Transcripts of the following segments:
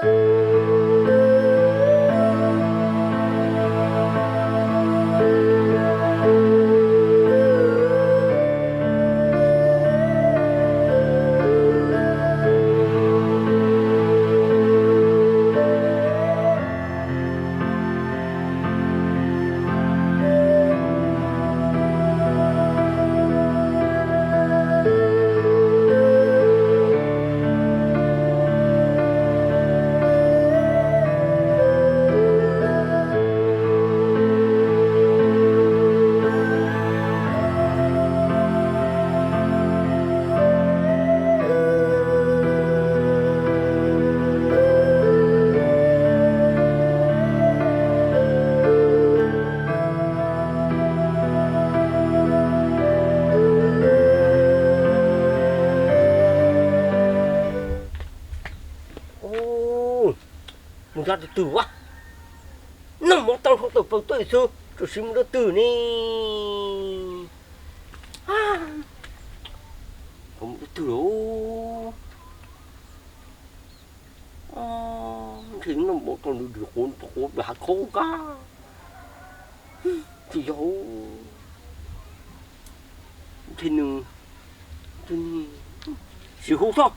Mus nrog tus twg ua, noj mov tau hauv tau paus tuaj xwb, tsuas siv mus nrog twg ne? Mus nrog twg los? Ntshe noj mov tau nws dim quav quav hav khaub kab. Tsis yog, ntshe nws, sim hu xwb.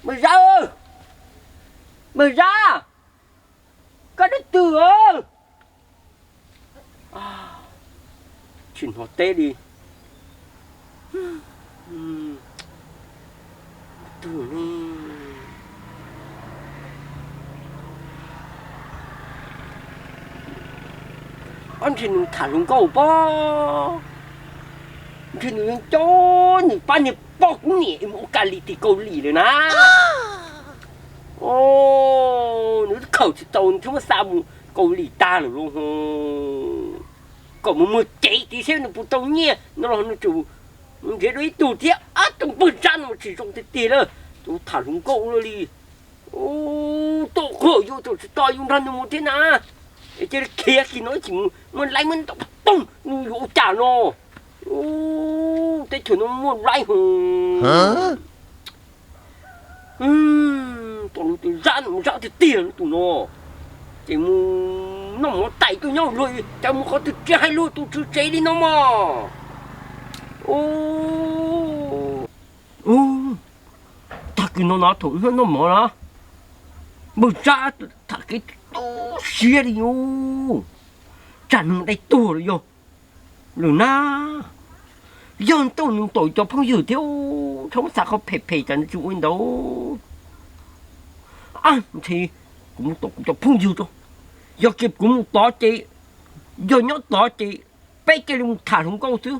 Npawg Zab, npawg Zab, koj nrog twg? Tsis hnov teb li. Twg ne? Ob, ntshe nws tham hluas nkauj pob, ntshe nws yeej coj nws pab niag poj kub niam mus ua Kaus Lim tim Kaus Lim lawm na. Nws khaws tsis tau nws thiaj muab xa mus Kaus Lim tag lawm lauj. Kom mus muag cev tid seb nws puas tau nyiaj no los nws tsum nrhiav dua ib tug thiab. Ob, tus npawg Zab no tsis zoo tiag tiag lawm, tus tham hluas nkauj ua luaj li. Ub, tuaj qhov yus tseem tsis tos yus nrog nws mus thiab na. Es cia li khiav kiag no ib chim mus muab laib muab ntaus poob, nws yuav ua cas no. Ub, teb chaws no muaj laib hos. Tus Zab no Zab tiag tiag tus no. Ces mus noj mov tais tuaj nyob luag cas mus qhov twg tsis hais luag tus tswv tsev li no mog. Ub, tag kis no no thaum noj mov na, npawg Zab tham kev tu siab li, tsam nws dai tuag lawm yog lawm na. Yog ntuj nws ntaus cov phooj ywg thiab, txhob muab xav qhov phem phem tsam nws tsis ua li ntawd. Ntshe kuv mus tom kuv cov phooj ywg tso. Yog kiag kuv mus tod ces, yog nyob tod ces peb cia li mus tham hluas nkauj xwb,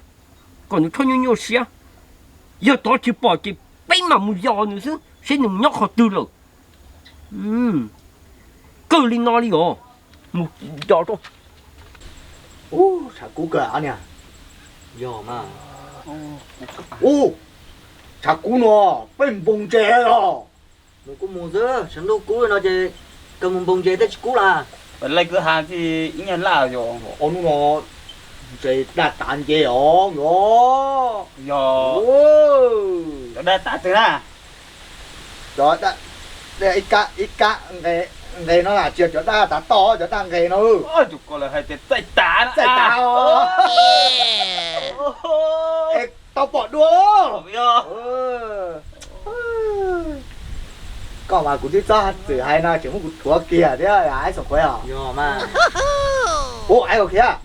kom nws txhob nyuaj nyuaj siab. Yog tod tsis pom ces peb mam mus yos nws xwb seb nws mus nyob qhov twg lawm. Kawg li no li os, mus yos rau. Ub, tshav kub kawg niag. Yog mas. Ub, tshav kub no peb npoo ntses os. Mus kuj mus xwb, sab ntuj kub no ces kawg mus npoo ntses thiaj tsis kub las. Laj kwv ha txij ib nyuag laj yog. Ob hnub no ntses daj tav nce os yog. Yog. Cov daj tav twg na? Cov ib kab nqe no na, tsis yog cov daj tav toj, cov daj nqe no. Tus ko lawv hais tias txaij tav na. Txaij tav os. Es tau pom dua. Koj mas kuv twb txhob txwm hais no tseem muab kuv thuav kiag thiab, Aib Xoo Qhuav os. Ub, Aib Xoo Qhuav,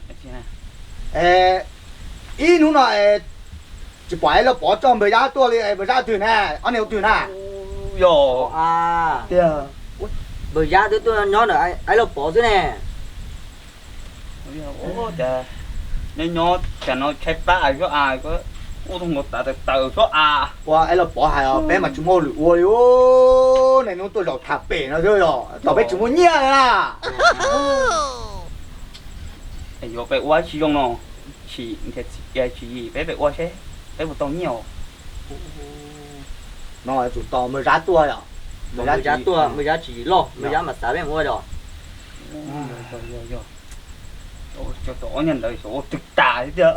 ib hnub no tsis pom Aib Lauj Pov coj npawg Zab tuaj li, npawg Zab twg na? Ob niag twg na? Yog tiag, npawg Zab twb tuaj nyob ntawm Aib Lauj Pov xwb ne. Nyob nyob cas no tshaib plab a, ua tau nkaus tav taws taws xwb a. Ua Aib Lauj Pov hais os, peb mas tsis muaj hauj lwm ua li, niaj hnub tuaj zaum tham pem no xwb, yog tom peb tsis muaj nyiaj li na. Yuav peb ua tsis zoo no, tsis nrhiav txiv cia tsis yim peb peb ua seb peb puas tau nyiaj os. No tsum tos npawg Zab tuaj yom. Npawg Zab tuaj, npawg Zab tsis yim loj, npawg Zab mas xav peb mus ua yom. Yog, yog, yog. Cov ob niag ntawd xyov ua twg tas thiab tiag,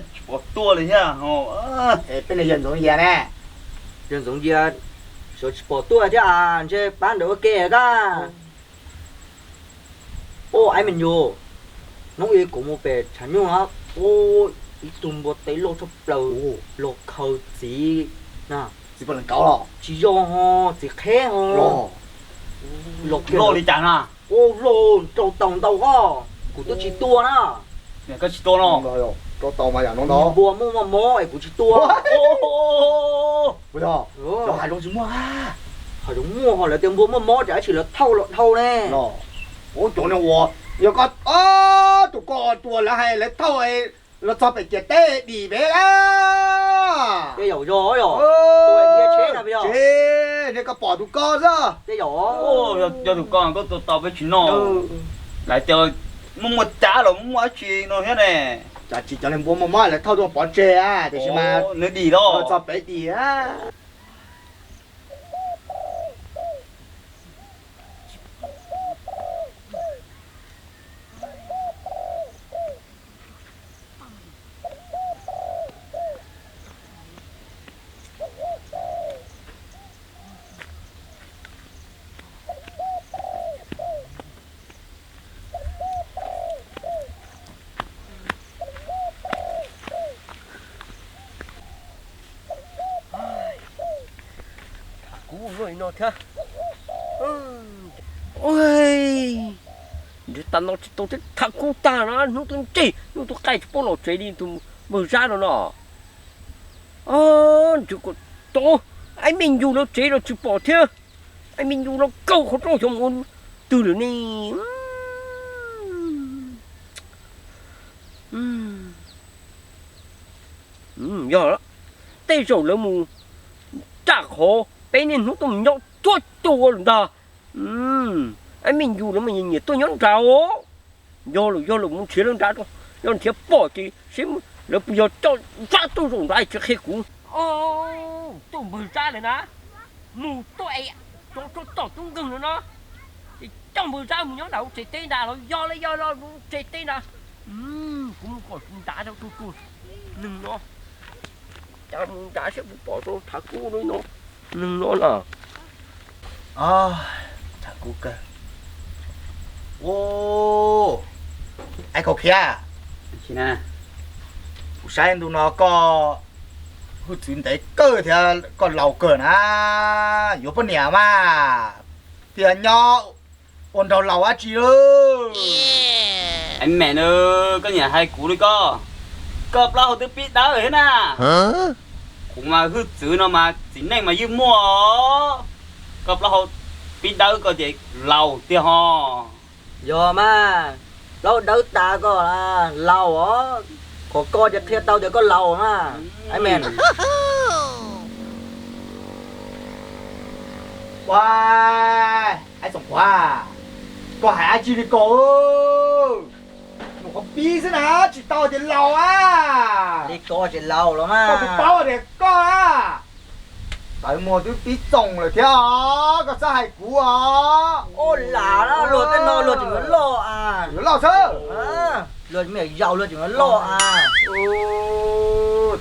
tsis pom tuaj li thiab. Es peb niag yawg Ntxoov Yias ne? Yawg Ntxoov Yias Xyov tsis pom tuaj thiab as, ntshe pab ntawd ua ke kab. Ub, Aib Me Nyuj, hnub ib kuv mus pem tshav nyuj na, ub, ib tug npua teb loj tshaj plaws los khaws txiv na. Txiv poj niam kauv los? Tsis yog ho, txiv qheb ho. Los li cas na? Ub, los rau taus ntau os, kuv twb tsis tua na. Koj tsis tua no? Rau taus mas yam no ntau. Npua muaj muaj mob es kuv tsis tua. Hais zoo tsis muaj. Hais zoo muaj ho, lawv tias npua muaj mob ces dab tsi lawv thauj los dhau ne. Ub, cov niag uas yog koj, tus koj tua lawv hais lawv thauj los txog pem ciam teb dim peb a. Tej zaum yog yom. Tus cia tsheb na peb yog. Tsis, niag koj pom tus koj xwb. Tej zaum yog tus koj koj tua tau peb tsis noj. Lawv tias muaj muaj cab los muaj muaj dab tsi no thiab ne. Cas tsis cov niag npua muaj mob lawv thauj tuaj pov tseg a, tiam sis mas nws dim los txog pem dim a. Tham kub luaj li no thiab. Ua, nrhiav tas no tsis tau thiab, tham kub tag na, hnub twb ntseg, hnub twb qaij tsis paub los tsev li tus npawg Zab no no. Ntshe kom tau, Aib Me Nyuj lawv tsev los tsis pom thiab. Aib Me Nyuj lawv kaum qhov rooj xyov mus twg lawm ne. Yog, tej zaum lawv mus raj qhov peb niaj hnub tuaj mus nyob tuaj tua lawm ntag. Aib Me Nyuj lawv mas nyiam tuaj nyob nrad os. Yog lawm, yog lawm, mus nrhiav lawv nrad, yog nrhiav pom ces seb lawv puas yog coj Zab tuaj zaum nrad tsis qhia kuv. Tuaj npawg Zab lawm na, mus tuaj es rov rau tom tub nkeeg lawm no. Ces coj npawg Zab mus nyob nram lub tsev teb nrad los yog li, yog lub tsev teb nrad. Kuv mus kom nrad rau tus neeg no, cas mus nrad seb puas pom rau tham kub no, neeg no na. Tham kub kawg. Ub, Aib Kaus Khiab, kuv saib ntu no koj hwj txwv ntev kawg thiab koj laus kawg na, yuav poj niam mas thiaj nyob ua nraug laus dab tsi lauj. Aib Me Nyuj, koj niam hais kuv li koj, koj plaub hau twb pib dawb thiab na. Kuv mas hwj txwv no mas txiv neej mas yeej muaj, koj plaub hau pib dawb koj ces laus tiag ho. Yog mas, plaub hau dawb tas koj laus os, qhov koj ces qhia tau tias koj laus mas. Aib Me Nyuj, Aib Txoov Qhuav, koj hais dab tsi li koj? Nws qhov pib xwb na, tsis tau tias laus a. Li koj ces laus los mas. Koj twb paub tias koj a, tawv muag twb pib txoos lawm thiab os, koj txhob hais kuv os. Ua lam luag tej no luag tseem yuav loj a. Yuav loj xwb. Luag me nyuam yaus luag tseem yuav loj a.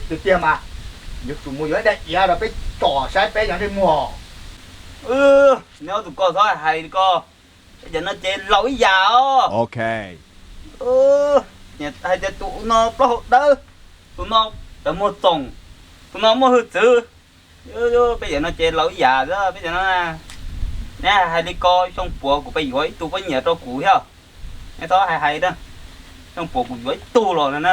Tiag tiag mas, yuav tsum mus yuav ib daim iav rau peb tsom saib peb cov ntsej muag. Neb ob tug koj txhob hais li koj, peb cov no ces laus ib yam os. Hais tias tus no plaub hau dawb, tus no tawv muag txoos, tus no muaj hwj txwv. Peb cov no ces laus ib yam xwb peb cov no. Neb hais li ko xyoo puav kuv pais yuav ib tug poj niam rau kuv thiab. Neb txhob hais hais na, xyoo puav kuv yuav ib tug los no na.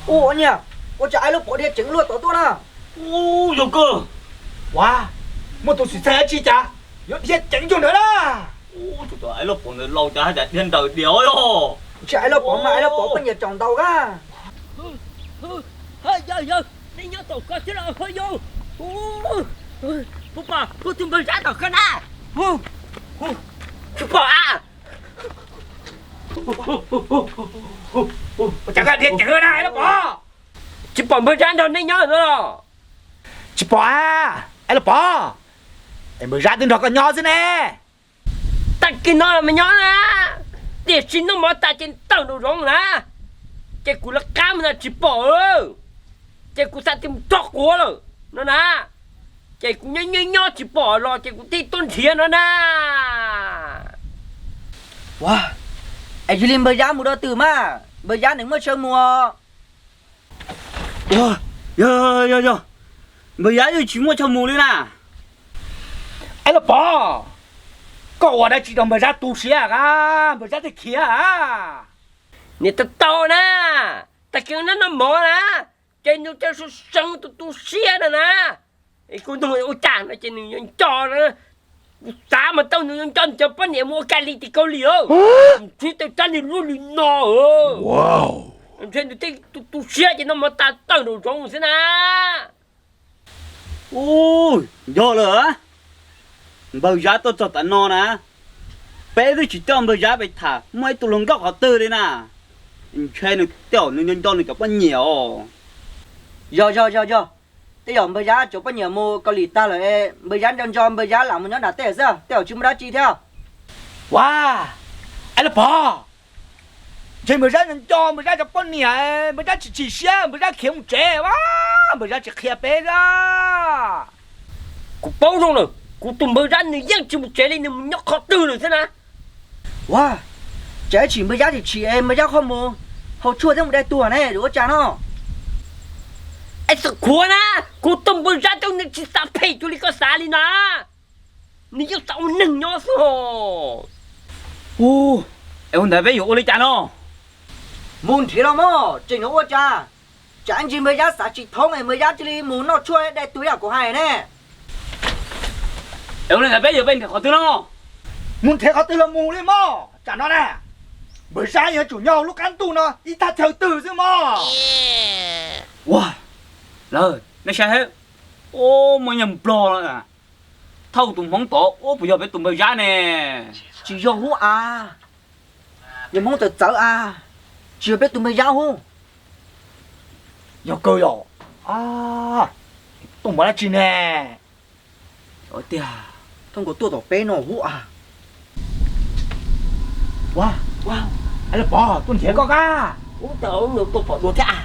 Ua niag, ua cas Aib Lauj Pov dhia ceev luaj tod tuaj na? Ub, yog kawg. Ua, muaj tus xwm txheej dab tsi cas yuav dhia ceev cuag ntawd na? Ub, tus Aib Lauj Pov ntawd laus cas haj yam dhia nrawm diav yog. Ntshe Aib Lauj Pov mas Aib Lauj Pov poj niam tsaus ntau kab. Yawg, yawg, nej nyob tom ko thiab los ho yawg? Puas pom kuv tus npawg Zab tom ko na? Tsis pom a. Ua cas koj dhia ceev na Aib Lauj Pov? Tsis pom npawg Zab nrog nej nyob no los? Tsis pom a, Aib Lauj Pov, es npawg Zab twb nrog koj nyob xwb ne. Tag kis no los mas nyob na, tiam sis noj mov tas ces tawm nraum zoov na, ces kuv lawv qab mus na tsis pom, ces kuv xav tias mus txog quav lawm no na. Ces kuv nyob nyob nyob tsis pom los ces kuv thiaj tuaj nrhiav no na. Ua, es yog li npawg Yab mus rau twg mas? Npawg Yab nws muaj chaw mus. Yog, yog, yog, npawg Yab yeej tsis muaj chaw mus li na. Ab, los Pov, koj ua dab tsi rau npawg Zab tu siab a, npawg Zab thiaj khiav a? Niam tau tau na, tag kis noj noj mov na, ces nws thiaj sawv sawv tu tu siab no na. Es kuv nug ua cas no ces nws yuav nco na. Kuv xav mas tau nws yuav nco nws cov poj niam mus ua Kali tim Kaus Lim. Ntshe tau rab niag lub li no. Ntshe nws tej tu tu siab ces noj mov tas tawm nraum zoov xwb na. Ub, yog lawm, npawg Zab tuaj txog tav no na, peb twb tsis coj npawg Zab pem tham muaj ib tug hluas nkauj qhov twg li na. Ntshe nws tej zaum nws nco nco nws cov poj niam os. Yog yog yog yog, tej zaum npawg Zab cov poj niam mus Kaus Lim tag lawm, npawg Zab nco nco npawg Zab lam mus nyob nram tej xwb, tej zaum tsis muaj dab tsi thiab. Ua, ab, los Pov, ntshe npawg Zab nco nco npawg Zab cov poj niam, npawg Zab tsis chim siab, npawg Zab khiav mus tsev, npawg Zab tsis qhia peb xwb. Kuv paub zoo lawm, kuv tus npawg Zab nws yeej tsis mus tsev li, nws mus nyob qhov twg lawm xwb na. Ua, cas ib chim npawg Zab tsis chim es npawg Zab ho mus haus tshuaj thiab mus dai tuag ne, yuav ua cas no? Es xwm khuav na, kuv tus npawg Zab cov nws tsis xav phem cuag li koj xav li na. Nws yeej xav ua neeg nyob xwb hos. Ua, es ua ntawd peb yuav ua li cas no? Mus nrhiav los mas, tseem yuav ua cas? Tsam ib ntsis npawg Zab xav tsis thoob es npawg Zab cia li mus noj tshuaj dai tuag yam kuv hais ne. Es ua li ntawd peb yuav peb nrhiav qhov twg no? Mus nrhiav qhov twg los mus li mog, tsam no na, npawg Zab yuav tsum nyob hauv lub qab ntuj no ib thaj chaw twg xwb mog. Ua, lawv, nej saib, ub, muaj nyuag nplog no, thauj tus hmoob tod, ub, puas yog peb tus npawg Zab ne? Tsis yog hub a, nyuag hmoob txawv txawv a, tsis yog peb tus npawg Zab hub. Yog kawg yom? Tuaj mus dab tsi ne? Tiag, thooj nkaus tuaj tom peb no hub a. Ua, ua, Pov, tuaj nrhiav koj kab. Ub, tau, tuaj pom dua thiab a.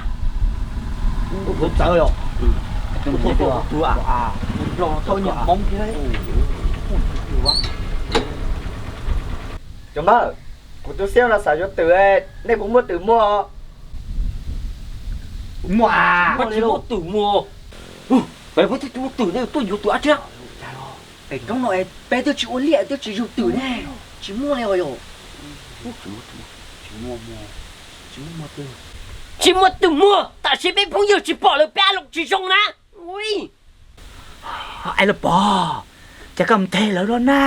Ub, txawv yom. Tuaj pom dua a. Nplog thauj nyuag hmoob thiab. Cov npawg, kuv tus xiab no xav yuav twm, nej puas muaj twm muag? Muaj a. Muaj tsis muaj twm muag. Peb twb tsis muaj twm ne, tuaj yuav twm dab tsi? Es roob no es peb twb tsis ua liaj twb tsis yug twm ne, tsis muaj li os yom. Tsis muaj twm muag, tam sim peb phooj ywg tsis pom lawm peb a loos tsis zoo na. Ab, los Pov, cas koj mus nthe lawv loj na,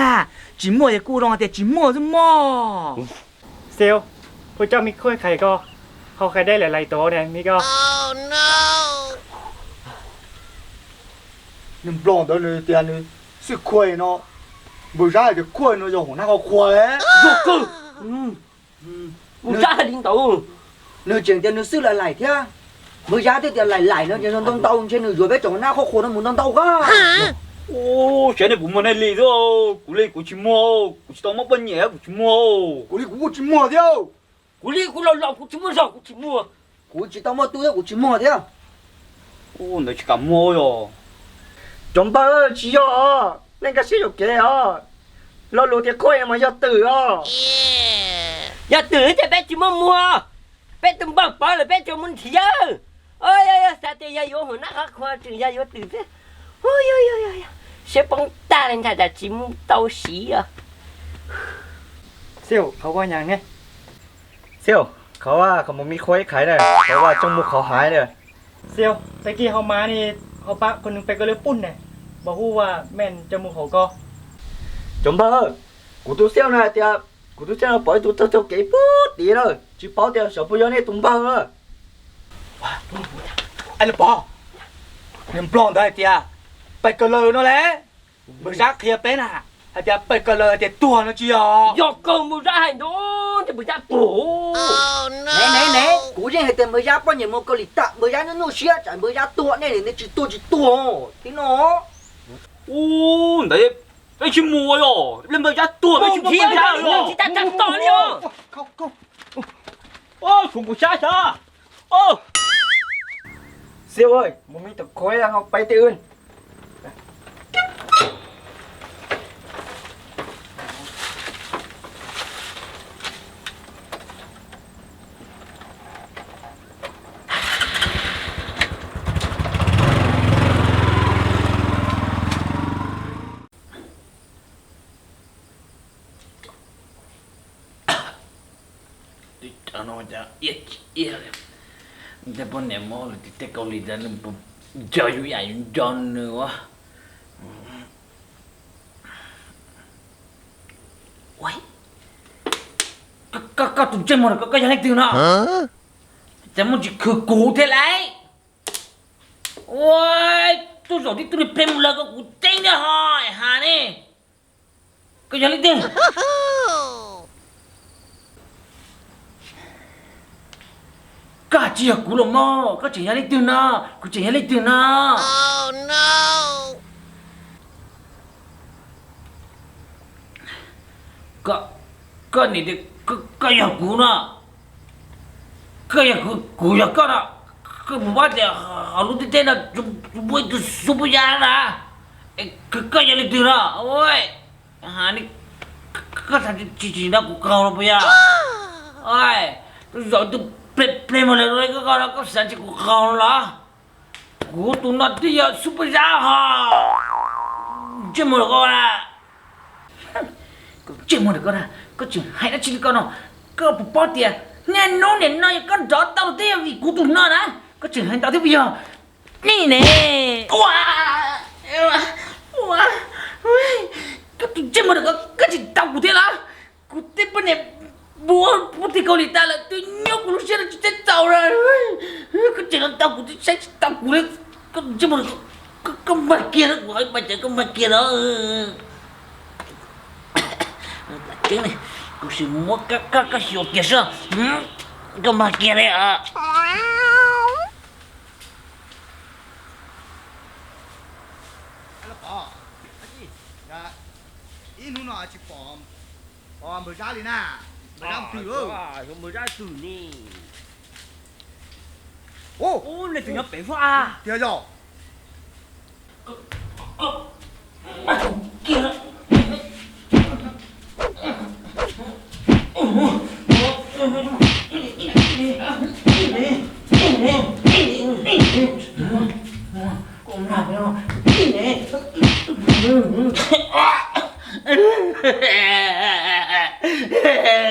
tsis muaj ces kuj zoo tias tsis muaj xwb mog. Xiu, phooj coj me khuaj khais ko, hau khais dej lawm lais tod ne me ko. Nws nplog ntawd nws tias nws xwb khuaj no, npawg Zab tias khuaj no yog hua nab qhov qhua le. Yog kawg. Nws tseem tias nws xwb lawm lais thiab. Npawg Zab twb tias lais lais no ces ntau ntau ntshe nws yuav peb tsoom hua nab qhov qhua no mus ntau ntau kab. Ub, saib nej puas muag nej li xwb, kuv li kuv tsis muag, kuv tsis tau muaj poj niam kuv tsis muag. Kuv li kuv kuj tsis muag thiab. Kuv li kuv laus laus kuv tsis muaj zog kuv tsis muag. Kuv tsis tau muaj tub thiab kuv tsis muag thiab. Ub, ntawd tsis kam muag yog. Cov npawg, tsis yog os, nej nkag siab yuam kev os. Lo lus tias khuaj mas yog twm os. Yog twm ces peb tsis muaj muag, peb tus npawg pov lawm peb tsuas muaj nrhiav. Yog xav tias yog yuav hua nab qhov qhua tseem yog yuav twm thiab. Siab poob tag li ntag, tsis tau siv os. Xiu, qhov vaj nyas ne? Xiu, qhov vaj qhov mus me qhua ib qhaiv na, qhov vaj coj mus qhov haiv na. Xiu, tag kis ho mas ni, ho pab ko nws pes ko lawv pub ne, npawg hu ua meej coj mus hauv ko. Cov npawg, kuv tus Xiu no hais tias kuv tus Xiu no pom ib tug taug taug kev pub tid lawm, tsis paub tias xyov puas yog nej tus npawg. Pov, nws nplog ntawd hais tias pes ko lawv no le. Npawg Zab qhia peb na, hais tias pes ko lawv hais tias tuag no tsis yog? Yog kawg, npawg Zab hais ntawd ces npawg Zab tuag. Ne ne ne, kuv yeej hais tias npawg Zab poj niam mus Kaus Lim tag, npawg Zab nyuaj nyuaj siab tsam npawg Zab tuag, nej li ne tsis tuag tsis tuag thiab no. Ub, ntawd peb tsis mus yog, npawg Zab tuag peb tsis mus npawg Zab yog. Xiu, mus me tus khuav ho peb tej wb. Iab tsis iab li. Tej poj niam Hmoob los tsis tej Kaus Lim ntawd nws puas nco yus yam yus nco nws ua. Koj tus ntsej muag, koj yog leej twg no? Cas muaj tsis khwv kuv thiab lauj? Ua, tuaj zaum tib tug niag pleg mus lawm koj kuv teeb thiab ho ha ne. Koj yog leej twg? Koj tsis yog kuv los mog, koj tseem yog leej twg no? Kuv tseem yog leej twg no? Koj, koj nim tias koj yog kuv no, koj yog kuv, kuv yog koj no, koj puas paub tias hauv lub ntiaj teb no muaj ib tug xub pob zeb na, koj yog leej twg no? Koj tsis tsis nrog kuv qaug los puas yog? Zaum tus pleg mus lawm koj no koj xav nrog kuv qaug los? Kuv tus no twb yog xub pob zeb ho. Ntsej muag koj na, koj ntsej muag koj na, koj tseem hais dab tsi li koj no? Koj puas paub tias niaj hnub nim no yog koj nrov tau twb yog vim kuv tus no na, koj tseem hais ntau thiab puas yog? Nej ne, ua, ua, koj tus ntsej muag koj, koj tsis tau kuv thiab los? Kuv tej poj niam npua puag tim Kaus Lim tas lawm twb nyob kuv lub siab no tsis txaus lawm. Koj tseem los tau kuv twb saib tsis tau kuv li. Koj ntsej muag, koj mag kiag na, kuv hais mas cas koj mag kiag na. Tseeb ne, kuv sim muab koj, koj xyuas kiag seb koj mag kiag li. Ib hnub no tsis pom npawg Zab li na. Npawg Zab twg? Xyov npawg Zab twg ne. Ub, leej twg nyob pem fab a? Tiag yog.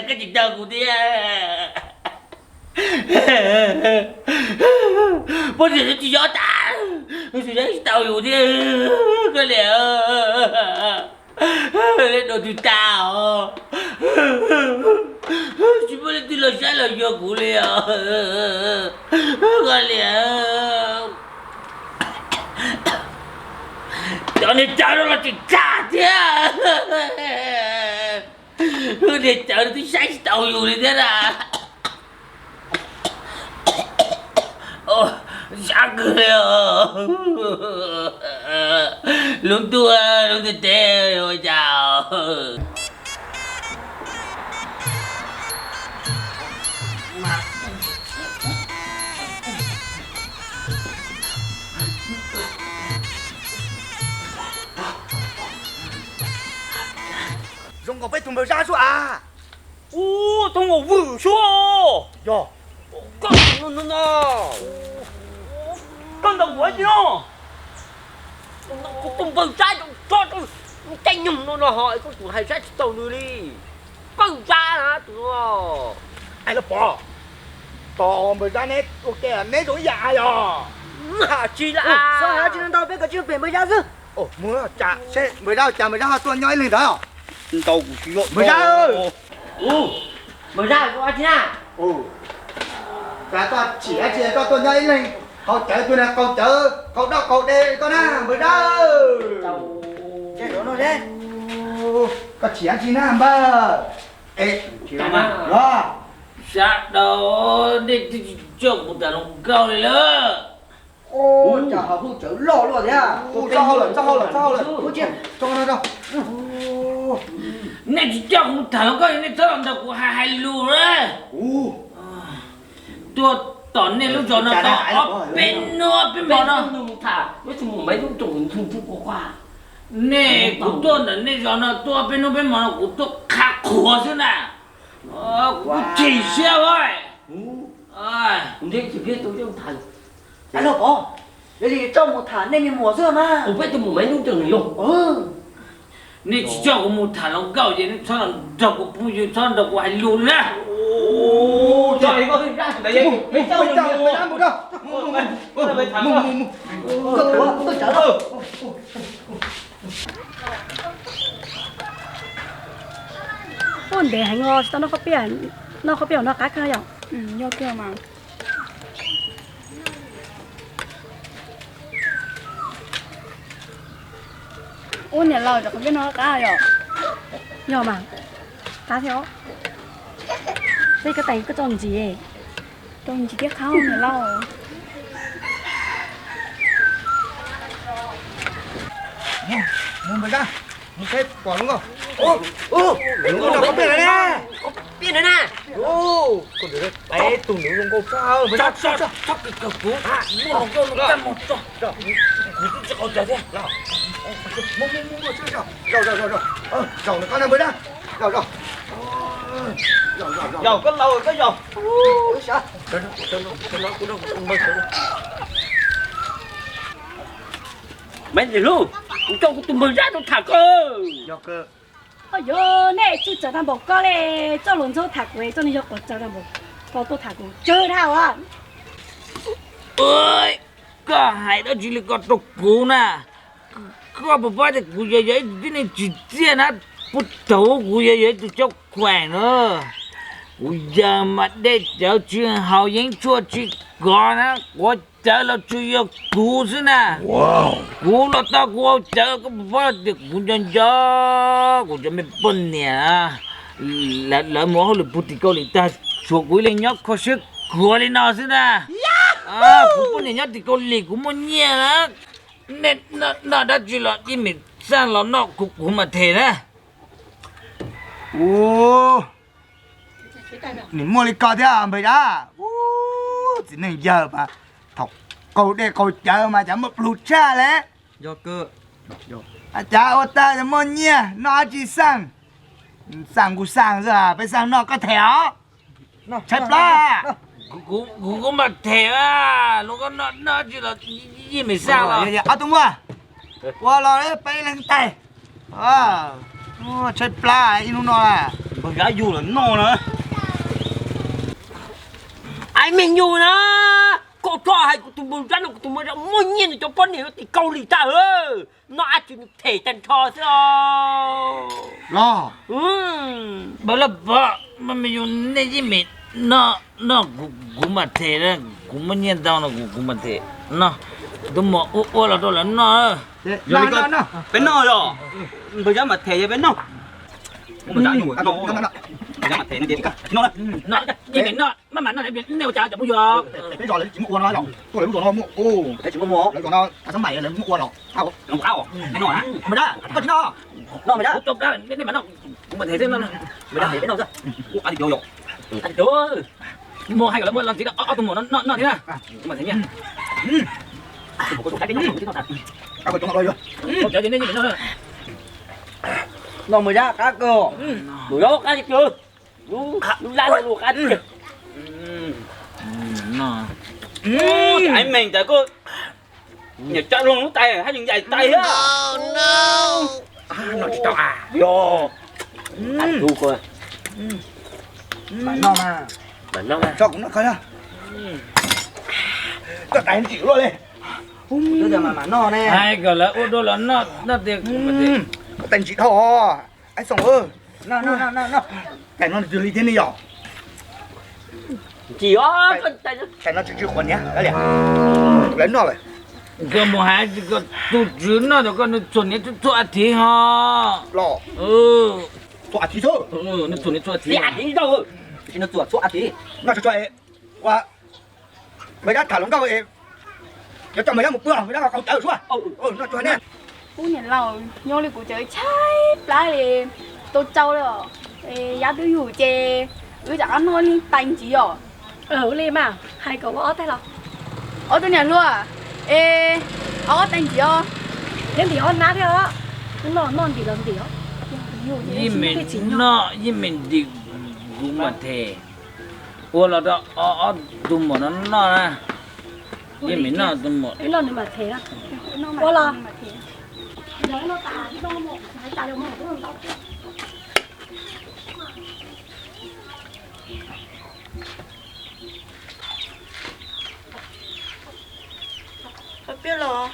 Koj tsis tau kuv thiab. Poj niam tsis yob tas, tsis tau yus thiab. Koj liam, dua twg tas os? Tsis muaj leej twg los saib los yuav kuv li os. Koj liam, cov niag cawv no los tsis txaj thiab. Niag cawv no twb saib tsis tau yus li thiab na. Sab kawg li os. Lub ntuj lub ntiaj teb ua cas os. Zoo nkaus peb tus npawg Zab xwb as. Ub, thooj nkaus vwm xwb. Yog. Koj no no, koj ntaus kuv dab tsi no? Kuv tus npawg Zab tso rau caij nyoog no no ho koj tseem hais saib tsis taus nws li. Koj Zab na tus no. Ai los Pov, tos npawg Zab neb ua ke neb zoo ib yam yog. Hais tsis lawm, tsis ntau peb kom tsis pem npawg Zab xwb. Mus seb npawg Zab ua cas npawg Zab ho tuaj nyob ib leeg ntawd. Npawg Zab, npawg Zab, koj ua dab tsi na? Cas koj tsis dab tsi koj tuaj nyob ib leeg, qaug cawv tuaj na, qaug cawv qaug dab qaug de koj na npawg Zab. Koj tsis dab tsi na npawg. Sab daus, nej twb tsis coj kuv tham hluas nkauj li lawm. Cas ho hu tsawv loj luaj thiab. Txog hauj lwm, txog hauj lwm, txog hauj lwm. Nej tsis coj kuv tham hluas nkauj, nej txhob los nrog kuv hais hais lus na. Tuaj tom nej lub zos no tau ob peb hnub peb hmo no. Nej, kuv tuaj ntawm nej zos no tuaj ob peb hnub peb hmo no kuv tuaj qha qhuas xwb na. Kuv chim siab os. Nej tsis coj kuv mus tham hluas nkauj ces nej txhob los nrog kuv phooj ywg, txhob nrog kuv hais lus li na. Ua ntev heev os, tsis tau noj khaub peb, noj khaub peb no qab kawg yom. Yog kawg mas. Ub niam laus, cov khaub peb no qab yom? Yog mas, qab thiab. Peb koj teem koj tso ntsis, tso ntsis thiab qab niam laus. Mus npawg Zab, mus seb pom lub nkauj. Lub nkauj no khaub peb na. Peb na na. Peb tus nws zoo nkauj tshaj. Zaum koj laus koj zaum. Maiv Lis Hlub, kuv coj kuv tus npawg Zab tuaj tham koj. Yog nej tsis txawv tag npaum koj li, coj Luas Ntxhab tham kuv, coj nws yog quav txawv tag npaum koj tuaj tham kuv tsawg dhau as. Koj hais dab tsi li ko rau kuv na? Koj puas paub tias kuv yog yog ib tug tib neeg tsim txiaj na, puag thaum kuv yog yog ib tug cov khuam na, kuv yog mas dej cawv tsis haus yeeb tshuaj tsis kov na, quav cawv los tsuas yog kuv xwb na. Kuv los tau kuv haus cawv, koj puas paub tias kuv nco nco, kuv cov me poj niam lawv mus ua hauj lwm puag tim Kaus Lim tag, tshuav kuv ib leeg nyob kho siab khuav li no xwb na. Kuv poj niam nyob tim Kaus Lim kuv muaj nyiaj na. Nej noj dab tsi los ib me xaj los noj kuv kuv mas them na. Ua, nws muaj li ko thiab npawg Zab. Ub, txiv neej yawg mas thaum qaug dej qaug cawv mas cas muaj plhus tshaj le. Cas ua tag muaj nyiaj noj dab tsi xaj, xaj kuv xaj xwb, peb xaj noj koj them os. Tshaib plab. Kuv kuv mas them, luag koj noj dab tsi los ib me xaj los. Ob tug muaj, ua los peb leeg tais. Tshaib plab ib hnub no. Npawg Zab yug los noj na. Ais me nyuam na, koj txhob hais kuv tus npawg Zab no, kuv tus npawg Zab muaj nyiaj nws cov poj niam tim Kaus Lim tag, noj dab tsi nws them tag nrho xwb. Los, npawg Lauj Pov, me nyuam nej yeej me noj, noj kuv mas them, kuv muaj nyiaj ntau no kuv mas them. Noj, tus muam ua ua los rau lawv noj. Peb noj yog, npawg Zab mas them yog peb noj. Npawg Zab mas them, yeej me noj, maj mam noj, nej ua cas cov phooj ywg. Peb zos lawv tsis muaj ua no, tuaj lawv lub zos no muaj ua, lawv zos no, lawv muaj ua los. Npawg Zab, koj tsis noj, noj Zab, kuv coj plab, nej mam noj, kuv mas them xwb no. Npawg Zab, peb noj xwb. Ua qab tiag tiag yom. Qab tiag tiag. Muaj hais kom lawv muaj los ntxiv ob tug muam no noj thiab na. Kuv mas them nyiaj. Noj Npawg Zab qab kawg, Npawg Zab qab tiag tiag, lub lab lub qab tiag tiag. Ais meeg tas koj niam tsa loo lub tais haj yeej yais tais thiab. Noj tsis tau a. Yog. Mam noj mas. Tso kuv noj koj. Koj tais ntxim luaj li. Hais kom lawv ua dua los noj noj tiag. Koj tais ntxim dhau os. Ais Xoom, tais no nws twg li thiab ne yom? Tais no tsw tsw quav niam lawv noj lawm. Koj mus hais koj tus tswv noj rau koj, nws txhuam niam txhua txhua a thiv ho. Los, txhua a thiv xwb. Nws txhuam niam txhua a thiv. Tsis nws txhuam txhua a thiv. Noj tso tso es ua Npawg Zab tham hluas nkauj es yuav coj Npawg Zab mus pw, Npawg Zab qau cawv suab. Noj tso ne. Ub niam laus, nyob li kuv ces tshaib plab li, tau tsau li os. Yab twb yug ces wb rov qab noj ib leeg tais ntxiv os. Ua li mas hais kom ua ob tais los. Ob tug niam hluas, es ob tais ntxiv os. Thiab ntim ob nab thiab os. Noj noj ntim los ntim os. Yeej me noj yeej me ntim, kuv mam them. Ua los rau ob tug muam no noj na. Yeej me noj tus muam. Ua los. Peb los.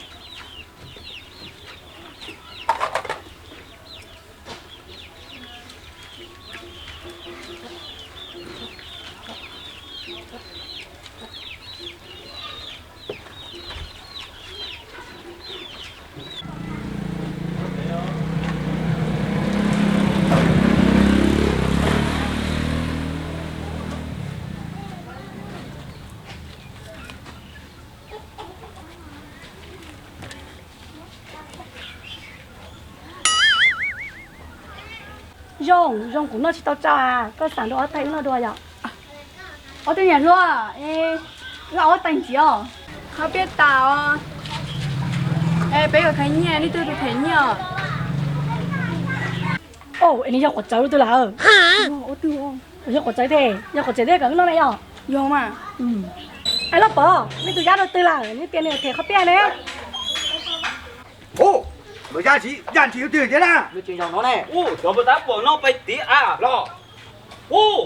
Zoo, zoo kuv noj tsis tau tsau, koj xam dua ob tais wb noj dua yom. Ob tug niam hluas, wb ob tais ntxiv os. Qhov peb tas os. Peb yuav them nyiaj, leej twg tus them nyiaj os? Es nws yog quav txawv rau twg lawm? Yog quav txawv thiab, yog quav txawv thiab kom wb noj na yom. Yog mas. Es Lauj Pov, nej tus yaj rau twg lawm, nej tias nws them qhov piaj ne? Ub, yaj ntshis, yaj ntshis twg thiab na? Cov npawg tab pom no pais tiv a los. Ub,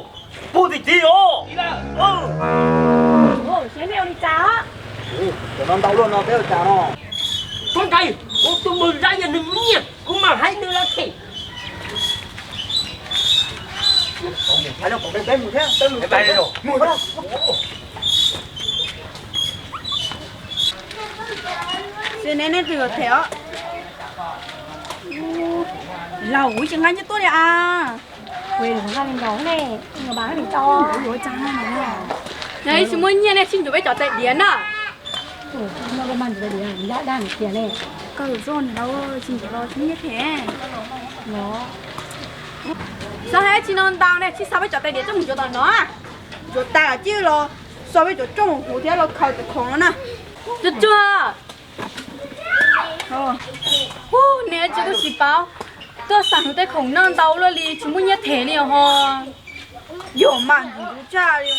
puag tim tiv os. Cov no ntau luaj no peb ua cas no? Tub ntxhais, kuv tus npawg Zab yog nws nyiaj, kuv mam hais nws los them. Xws ne nej twg yuav them os? Laus, kuv tsis nqa nyiaj tuaj li as. Kuv nqa li ntawd ne, nws nqa nws tau. Yog ib tsis muaj nyiaj nej sib ncuav peb cov tais diav na. Koj tus zoj nws tsis ncuav los tsis muaj nyiaj them. Xyov hais tsis no ntau ne, tsis xa peb cov tais diav coj mus ncuav tom no. Ncuav tas cia los xa peb cov rooj mus huv thiab los khaws cov khoom no na. Tsuag tsuag. Ub, nej tsis tub tsis paub, tuaj xa hauv tej khoom no ntau luaj li tsis muaj nyiaj them li ho. Yog mas ntxim ntxub tshaj li.